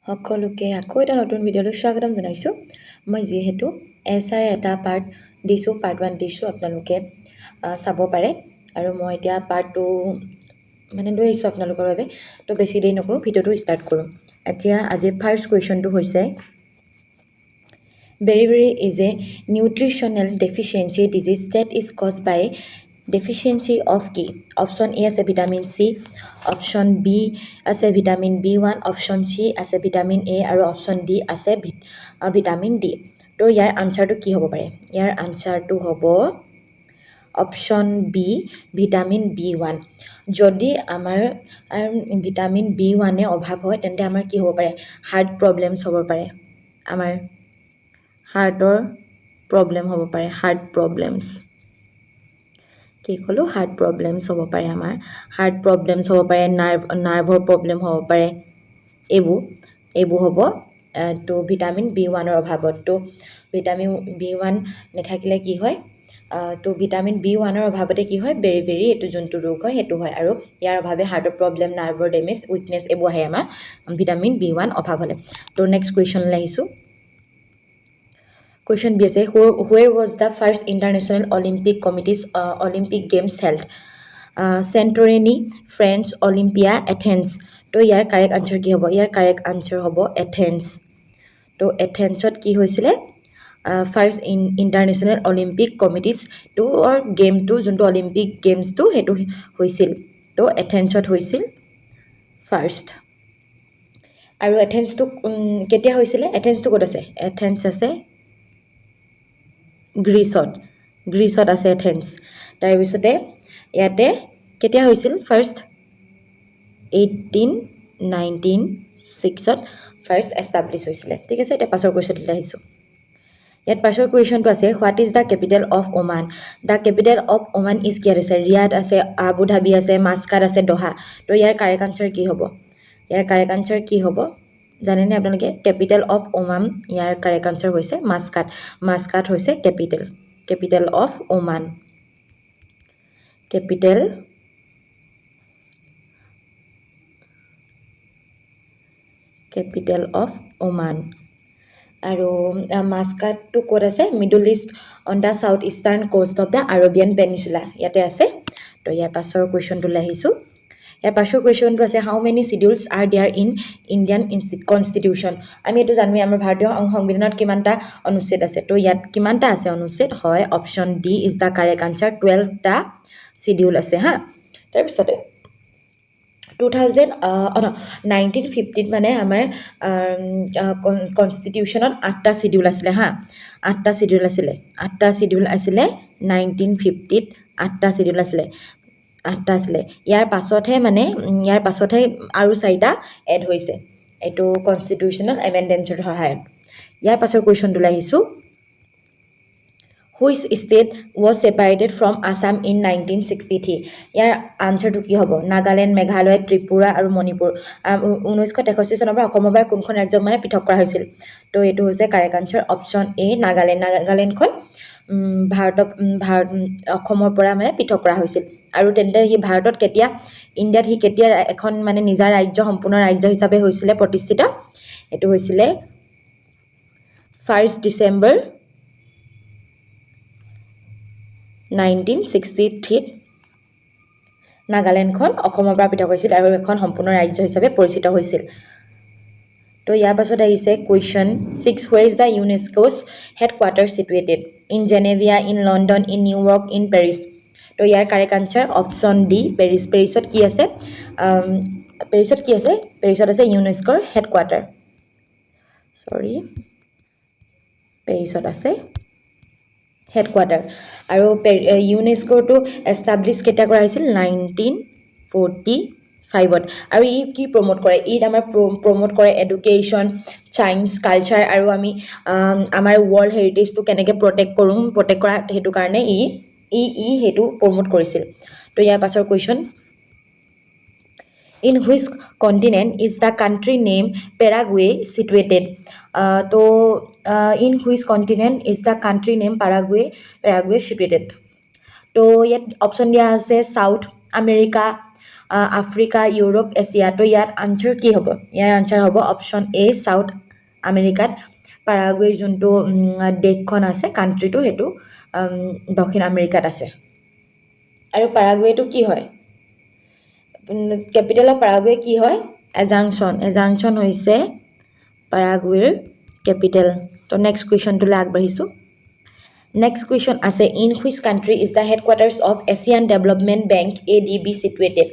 সকলোকে আকৌ এটা নতুন ভিডিঅ'লৈ স্বাগতম জনাইছোঁ। মই যিহেতু এছ I এটা পাৰ্ট দিছোঁ, পাৰ্ট ওৱান দিছোঁ, আপোনালোকে চাব পাৰে। আৰু মই এতিয়া পাৰ্ট টু মানে লৈ আহিছোঁ আপোনালোকৰ বাবে। তো বেছি দেৰি নকৰোঁ, ভিডিঅ'টো ষ্টাৰ্ট কৰোঁ। এতিয়া আজিৰ ফাৰ্ষ্ট কুৱেশ্যনটো হৈছে, beriberi is a nutritional deficiency disease that is caused by deficiency of কি? অপশ্যন এ আছে ভিটামিন চি, অপশ্যন বি আছে ভিটামিন বি 1, অপশ্যন চি আছে ভিটামিন এ আৰু অপশ্যন ডি আছে ভিটামিন ডি। তো ইয়াৰ আনচাৰটো কি হ'ব পাৰে? ইয়াৰ আনচাৰটো হ'ব option B, vitamin B 1। যদি আমাৰ ভিটামিন বি 1-এ অভাৱ হয়, তেন্তে আমাৰ কি হ'ব পাৰে? হাৰ্ট প্ৰব্লেমছ হ'ব পাৰে, আমাৰ হাৰ্টৰ প্ৰব্লেম হ'ব পাৰে। হাৰ্ট প্ৰব্লেমছ, কি ক'লোঁ? হাৰ্ট প্ৰব্লেমছ হ'ব পাৰে, আমাৰ হাৰ্ট প্ৰব্লেমছ হ'ব পাৰে, নাৰ্ভৰ প্ৰব্লেম হ'ব পাৰে। এইবোৰ হ'ব তো ভিটামিন বি 1ৰ অভাৱত। তো ভিটামিন বি 1 নাথাকিলে কি হয়? তো ভিটামিন বি 1ৰ অভাৱতে কি হয়? বেৰি বেৰি এইটো যোনটো ৰোগ হয়, সেইটো হয়। আৰু ইয়াৰ অভাৱে হাৰ্টৰ প্ৰব্লেম, নাৰ্ভৰ ডেমেজ, উইকনেছ এইবোৰ আহে আমাৰ ভিটামিন বি 1 অভাৱ হ'লে। তো নেক্সট কুৱেশ্যনলৈ আহিছোঁ। কুৱেশ্যন বি আছে, where was the first International Olympic Committee's Olympic Games held? Santorini, France, Olympia, Athens. তো ইয়াৰ কাৰেক্ট আনচাৰ কি হ'ব? ইয়াৰ কাৰেক্ট আনচাৰ হ'ব এথেন্স। তো এথেন্সত কি হৈছিলে? ফাৰ্ষ্ট ইণ্টাৰনেশ্যনেল অলিম্পিক কমিটিজটো গেমটো, যোনটো অলিম্পিক গেমছটো, সেইটো হৈছিল। তো এথেন্সত হৈছিল ফাৰ্ষ্ট। আৰু এথেন্সটো কেতিয়া হৈছিলে? এথেন্সটো ক'ত আছে? এথেন্স আছে গ্ৰীচত, গ্ৰীচত আছে এথেন্স। তাৰপিছতে ইয়াতে কেতিয়া হৈছিল ফাৰ্ষ্ট? 1896ত ফাৰ্ষ্ট এষ্টাব্লিছ হৈছিলে। ঠিক আছে, এতিয়া পাছৰ কুৱেশ্যনটোলৈ আহিছোঁ। ইয়াত পাছৰ কুৱেশ্যনটো আছে, what is the capital of Oman? The capital of Oman is কি? আছে ৰিয়াদ আছে, আবু ধাবি আছে, মাস্কাট আছে, দহা। তো ইয়াৰ কাৰেক্ট আনচাৰ কি হ'ব? ইয়াৰ কাৰেক্ট আনচাৰ কি হ'ব জানেনে আপোনালোকে? Capital of Oman, year correct answer হৈছে মাস্কাট। মাস্কাট হৈছে capital of Oman, capital of Oman. আৰু মাস্কাটটো ক'ত আছে? Middle East, on the south eastern coast of the Arabian Peninsula, ইয়াতে আছে। তো ইয়াৰ পাছৰ কুৱেশ্যনটোলৈ আহিছোঁ। ইয়াৰ পাছৰ কুৱেশ্যনটো আছে, how many schedules are there in Indian Constitution? আমি এইটো জানোৱেই, আমাৰ ভাৰতীয় সংবিধানত কিমানটা অনুচ্ছেদ আছে। তো ইয়াত কিমানটা আছে অনুচ্ছেদ? হয়, option D is the correct answer, 12টা schedule আছে। হা, তাৰপিছতে টু থাউজেণ্ড ন 1950ত মানে আমাৰ কনষ্টিটিউশ্যনত আঠটা চিডিউল আছিলে। হা, আঠটা চিডিউল আছিলে, আঠটা চিডিউল আছিলে। 1950ত আঠটা চিডিউল আছিলে, আঠটা আছিলে। ইয়াৰ পাছতহে মানে ইয়াৰ পাছতহে আৰু চাৰিটা এড হৈছে, এইটো কনষ্টিটিউশ্যনেল এমেণ্ডমেণ্টছৰ সহায়ত। ইয়াৰ পাছৰ কুৱেশ্যনটোলৈ আহিছোঁ। Which state was separated from Assam in 1963? ইয়াৰ আনচাৰটো কি হ'ব? নাগালেণ্ড, মেঘালয়, ত্ৰিপুৰা আৰু মণিপুৰ। 1963 চনৰ পৰা অসমৰ পৰা কোনখন ৰাজ্যক মানে পৃথক কৰা হৈছিল? তো এইটো হৈছে correct answer option A, Nagaland. নাগালেণ্ডখন ভাৰতক ভাৰত অসমৰ পৰা মানে পৃথক কৰা হৈছিল। আৰু তেন্তে সি ভাৰতত কেতিয়া, ইণ্ডিয়াত সি কেতিয়া এখন মানে নিজা ৰাজ্য, সম্পূৰ্ণ ৰাজ্য হিচাপে হৈছিলে প্ৰতিষ্ঠিত? এইটো হৈছিলে 1 ডিচেম্বৰ 1963ত নাগালেণ্ডখন অসমৰ পৰা পৃথক হৈছিল আৰু এখন সম্পূৰ্ণ ৰাজ্য হিচাপে পৰিচিত হৈছিল। তো ইয়াৰ পাছত আহিছে question 6, where is the UNESCO's headquarter situated? In Geneva, in London, in New York, in Paris. তো ইয়াৰ correct answer option D, Paris. পেৰিছত কি আছে? পেৰিছত কি আছে? পেৰিছত আছে ইউনেস্কোৰ হেডকোৱাৰ্টাৰ। চৰি, পেৰিছত আছে হেডকোৱাৰ্টাৰ। আৰু ইউনেস্কোটো এষ্টাব্লিছ কেতিয়া কৰা হৈছিল? 1945ত। আৰু ই কি প্ৰম'ট কৰে? ই আমাৰ প্ৰম'ট কৰে এডুকেশ্যন, চায়েন্স, কালচাৰ আৰু আমি আমাৰ ৱৰ্ল্ড হেৰিটেজটো কেনেকৈ প্ৰটেক্ট কৰোঁ, প্ৰটেক্ট কৰা, সেইটো কাৰণে ই সেইটো প্ৰম'ট কৰিছিল। তো ইয়াৰ পাছৰ question, in which continent is the country name Paraguay situated? তো in which continent is the country name Paraguay situated? তো ইয়াত অপশ্যন দিয়া আছে south America, Africa, Europe, Asia. তো ইয়াত আনচাৰ কি হ'ব? ইয়াৰ আনচাৰ হ'ব অপশ্যন এ, চাউথ আমেৰিকাত। পাৰাগুৱেৰ যোনটো দেশখন আছে, কাণ্ট্ৰিটো, সেইটো দক্ষিণ আমেৰিকাত আছে। আৰু পাৰাগুৱেটো কি হয়? কেপিটেল অফ পাৰাগুৱে কি হয়? এজাংচন। এজাংচন হৈছে পাৰাগুৱেৰ কেপিটেল। তো নেক্সট কুৱেশ্যনটোলৈ আগবাঢ়িছোঁ। নেক্সট কুৱেশ্যন আছে, in which country is the headquarters of Asian Development Bank, ADB, situated?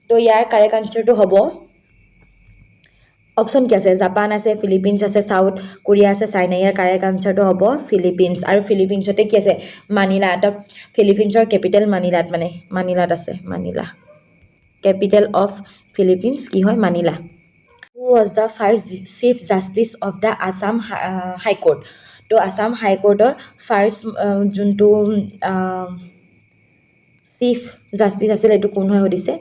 তো ইয়াৰ কাৰেক্ট আনচাৰটো হ'ব, অপশ্যন কি আছে? জাপান আছে, ফিলিপিনছ আছে, চাউথ কোৰিয়া আছে, চাইনা। ইয়াৰ কাৰেক্ট আনচাৰটো হ'ব ফিলিপিনছ। আৰু ফিলিপিনছতে কি আছে? মানিলা। তো ফিলিপিনছৰ কেপিটেল মানিলাত, মানে মানিলাত আছে। মানিলা, কেপিটেল অফ ফিলিপিনছ কি হয়? Manila. Who was the first Chief Justice of the Assam High Court? তো আছাম হাইকোৰ্টৰ ফাৰ্ষ্ট যোনটো চিফ জাষ্টিছ আছিল, এইটো কোন হয় সুধিছে।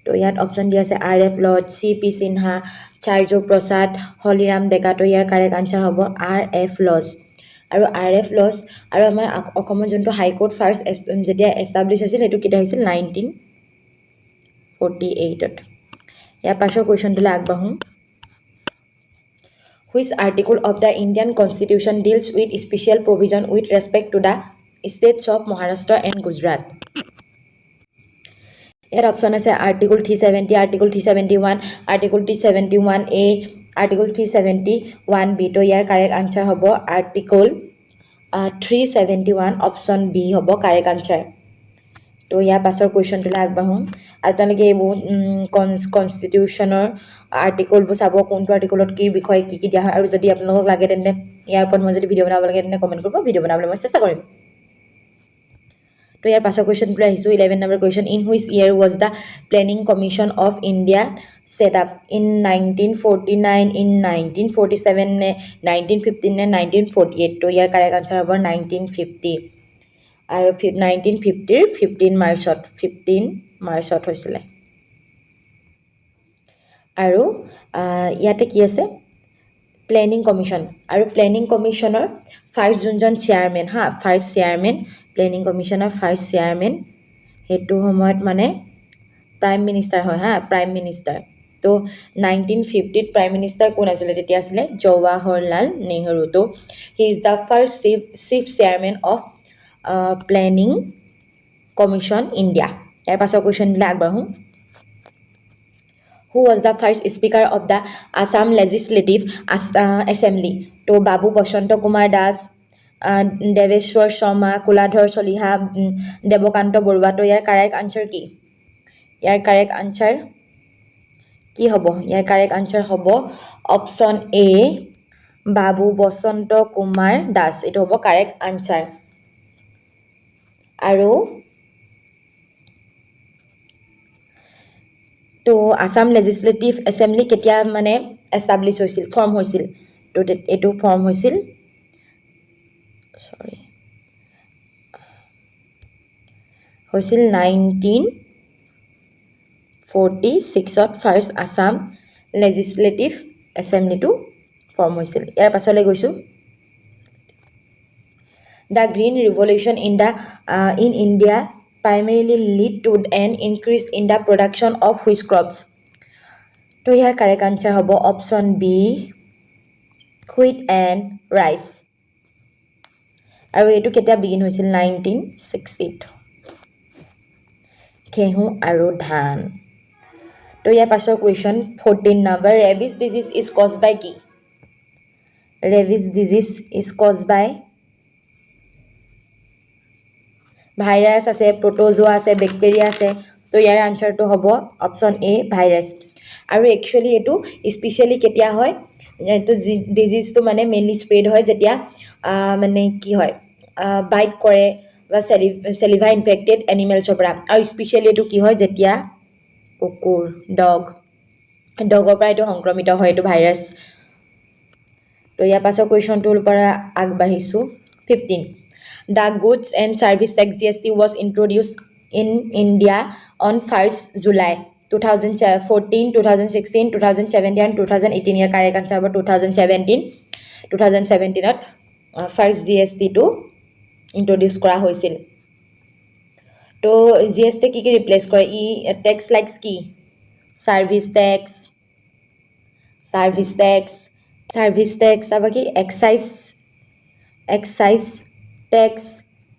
তো ইয়াত অপশ্যন দিয়া আছে R F Lodge, C P Sinha, Sarju Prasad, Haliram Deka. তো ইয়াৰ কাৰেক্ট আনচাৰ হ'ব আৰ এফ লজ। আৰু আৰ এফ লজ। আৰু আমাৰ অসমত যোনটো হাইকোৰ্ট ফাৰ্ষ্ট যেতিয়া এষ্টাব্লিছ হৈছিল, সেইটো কেতিয়া হৈছিল? 1948ত। ইয়াৰ পাছৰ কুৱেশ্যনটোলৈ আগবাঢ়োঁ। Which article of the Indian Constitution deals with special provision with respect to the states of Maharashtra and Gujarat? ইয়াত অপশ্যন আছে Article 370, Article 371, Article 371A, Article 371B। তো ইয়াৰ কাৰেক্ট আনচাৰ হ'ব Article 371, option B হ'ব correct answer. তো ইয়াৰ পাছৰ কুৱেশ্যনটোলৈ আগবাঢ়োঁ। আপোনালোকে এইবোৰ কনষ্টিটিউশ্যনৰ আৰ্টিকলবোৰ চাব, কোনটো আৰ্টিকলত কি বিষয়ে কি কি দিয়া হয়। আৰু যদি আপোনালোকক লাগে, তেন্তে ইয়াৰ ওপৰত মই যদি ভিডিঅ' বনাব লাগে, তেন্তে কমেণ্ট কৰিব, ভিডিঅ' বনাবলৈ মই চেষ্টা কৰিম। তো ইয়াৰ পাছৰ কুৱেশ্যনটোলৈ আহিছোঁ, 11 number question. In which year was the Planning Commission of India set up? In 1949, in 1947 নে 1915 নে 1948? তো ইয়াৰ কাৰেক্ট আনচাৰ হ'ব 1950। আৰু 1950ৰ 15 মাৰ্চত, 15 মাৰ্চত হৈছিলে। আৰু ইয়াতে কি আছে? Planning commission. আৰু প্লেনিং কমিশ্যনৰ ফাৰ্ষ্ট যোনজন চেয়াৰমেন, হা, ফাৰ্ষ্ট চেয়াৰমেন, প্লেনিং কমিশ্যনৰ ফাৰ্ষ্ট চেয়াৰমেন সেইটো সময়ত মানে প্ৰাইম মিনিষ্টাৰ হয়, হা, প্ৰাইম মিনিষ্টাৰ। তো 1950ত প্ৰাইম মিনিষ্টাৰ কোন আছিলে? তেতিয়া আছিলে জৱাহৰলাল নেহৰু। তো he is the first chief chairman of Planning Commission India. ইয়াৰ পাছৰ কুৱেশ্যনবিলাক আগবাঢ়োঁ। Who was the first Speaker of the Assam Legislative Assembly? তো বাবু বসন্ত কুমাৰ দাস, দেৱেশ্বৰ শৰ্মা, কুলাধৰ চলিহা, দেৱকান্ত বৰুৱা। তো ইয়াৰ কাৰেক্ট আনচাৰ কি? ইয়াৰ কাৰেক্ট আনচাৰ কি হ'ব? ইয়াৰ কাৰেক্ট আনচাৰ হ'ব অপশ্যন এ, বাবু বসন্ত কুমাৰ দাস। এইটো হ'ব কাৰেক্ট আনচাৰ। আৰু তো আছাম লেজিছলেটিভ এছেম্বলি কেতিয়া মানে এষ্টাব্লিছ হৈছিল, ফৰ্ম হৈছিল? তো এইটো ফৰ্ম হৈছিল, চৰি, হৈছিল 1946ত ফাৰ্ষ্ট আছাম লেজিছলেটিভ এছেম্বলিটো ফৰ্ম হৈছিল। ইয়াৰ পাছলৈ গৈছোঁ। The Green Revolution in India primarily lead to an increase in the production of which crops? তো ইয়াৰ কাৰেক্ট আনচাৰ হ'ব option B, wheat and rice। আৰু এইটো কেতিয়া বিগিন হৈছিল? 1960ত, ঘেঁহু আৰু ধান। তো ইয়াৰ পাছৰ question, 14 number. Rabies disease is cause by কি? Rabies disease is cause by virus আছে, প্ৰট'জোৱা আছে, বেক্টেৰিয়া আছে। তো ইয়াৰ আনচাৰটো হ'ব অপশ্যন এ, ভাইৰাছ। আৰু একচুৱেলি এইটো স্পেচিয়েলি কেতিয়া হয়? এইটো ডিজিজটো মানে মেইনলি স্প্ৰেড হয় যেতিয়া মানে কি হয়, বাইট কৰে বা চেলিভা ইনফেক্টেড এনিমেলছৰ পৰা। আৰু স্পেচিয়েলি এইটো কি হয়, যেতিয়া কুকুৰ, ডগৰ পৰা এইটো সংক্ৰমিত হয়, এইটো ভাইৰাছ। তো ইয়াৰ পাছৰ কুৱেশ্যনটোৰ পৰা আগবাঢ়িছোঁ, 15. The Goods and Service Tax, GST, was introduce in India on 1st July 2014, 2016, 2017, 2018। Year correct answer হ'ব 2017। 2017ত ফাৰ্ষ্ট জিএছটিটো ইণ্ট্ৰডিউচ কৰা হৈছিল। তো জিএছটি কি কি ৰিপ্লেচ কৰে? ই টেক্স লাইকছ কি? Service tax, service tax, service tax, তাৰপৰা কি এক্সাইজ টেক্স,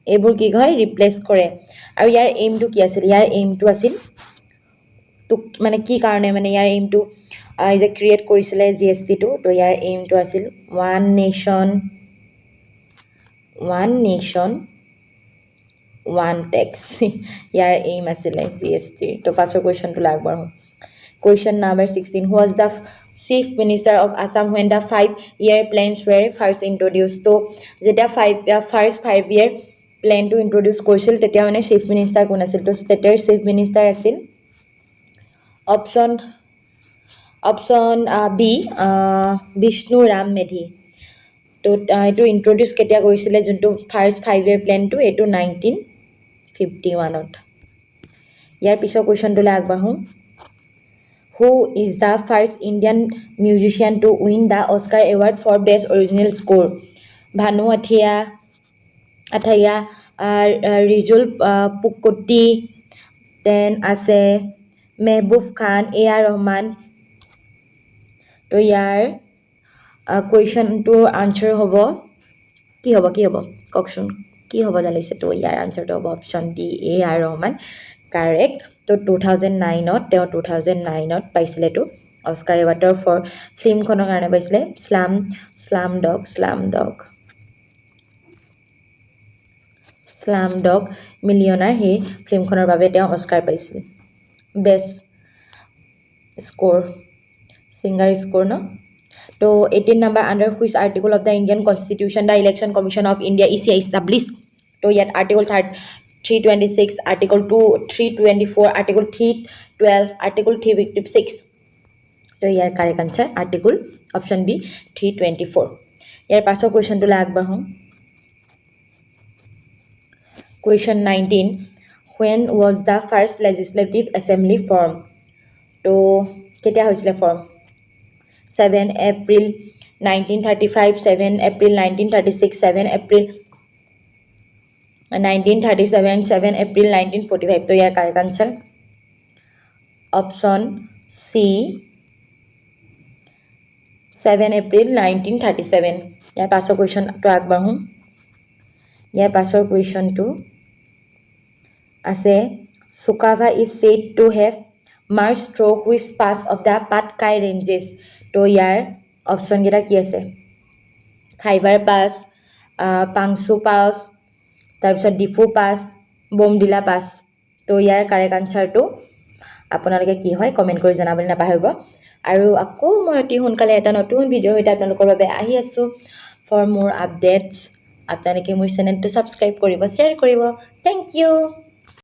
এইবোৰ কি হয়, ৰিপ্লেচ কৰে। আৰু ইয়াৰ এইমটো কি আছিল? ইয়াৰ এইমটো আছিল তোক মানে কি কাৰণে মানে ইয়াৰ এইমটো যে ক্ৰিয়েট কৰিছিলে জিএছটিটো? তো ইয়াৰ এইমটো আছিল one nation, one nation, one tax. ইয়াৰ এইম আছিলে জিএছটিৰ। তো পাছৰ কুৱেশ্যনটোলৈ আগবাঢ়োঁ। Question number 16: who was the Chief Minister of Assam when the 5 year plans were first introduced? তো যেতিয়া ফাৰ্ষ্ট 5 ইয়েৰ প্লেনটো ইণ্ট্ৰডিউচ কৰিছিল, তেতিয়া মানে চিফ মিনিষ্টাৰ কোন আছিল? তো ষ্টেটৰ চিফ মিনিষ্টাৰ আছিল অপশ্যন বি, বিষ্ণু ৰাম মেধি। তো এইটো ইণ্ট্ৰডিউচ কেতিয়া কৰিছিলে, যোনটো ফাৰ্ষ্ট 5 ইয়েৰ প্লেনটো? এইটো 1951ত। ইয়াৰ পিছৰ কুৱেশ্যনটোলৈ আগবাঢ়োঁ। Who is the first Indian musician to win the Oscar award for best original score? Bhanu Athaiya, Resul Pookutty, then আছে মেহবুব খান, এ আৰ ৰহমান। তো ইয়াৰ কুৱেশ্যনটোৰ আনচাৰ হ'ব কি হ'ব? কি হ'ব কওকচোন, কি হ'ব জানিছে? তো ইয়াৰ আনচাৰটো হ'ব অপশ্যন ডি, এ আৰ ৰহমান, কাৰেক্ট। তো 2009ত তেওঁ 2009ত পাইছিলে এইটো অস্কাৰ এৱাৰ্ডৰ ফৰ ফিল্মখনৰ কাৰণে পাইছিলে, স্লাম ডগ মিলিয়নাৰ। সেই ফিল্মখনৰ বাবে তেওঁ অস্কাৰ পাইছিল, বেষ্ট স্ক'ৰ, ছিংগাৰ স্ক'ৰ ন। তো 18 number: under which article of the Indian Constitution the Election Commission of India, ECI, establish? তো ইয়াত article 326, article 2 324, article 312, article 356। তো ইয়াৰ correct answer article option B, 324। ইয়াৰ পাছৰ কুৱেশ্যনটোলৈ আগবাঢ়োঁ। Question 19: when was the first Legislative Assembly formed? তো কেতিয়া হৈছিলে form? 7 April 1935, 7 April 1936, 7 April 1937, 7 April 1945। তো ইয়াৰ correct answer option C, 7 April 1937। ইয়াৰ পাছৰ কুৱেশ্যনটো আগবাঢ়োঁ। ইয়াৰ পাছৰ কুৱেশ্যনটো আছে, Sukaphaa is said to have marched through which pass of the Patkai ranges? তো ইয়াৰ অপশ্যনকেইটা কি আছে? খাইবাৰ পাছ, পাংচু পাছ, তাৰপিছত ডিফু পাছ, বোমডিলা পাছ। তো ইয়াৰ কাৰেক্ট আনচাৰটো আপোনালোকে কি হয় কমেণ্ট কৰি জনাবলৈ নাপাহৰিব। আৰু আকৌ মই অতি সোনকালে এটা নতুন ভিডিঅ'ৰ সৈতে আপোনালোকৰ বাবে আহি আছোঁ। ফৰ মোৰ আপডেটছ আপোনালোকে মোৰ চেনেলটো ছাবস্ক্ৰাইব কৰিব, শ্বেয়াৰ কৰিব। Thank you.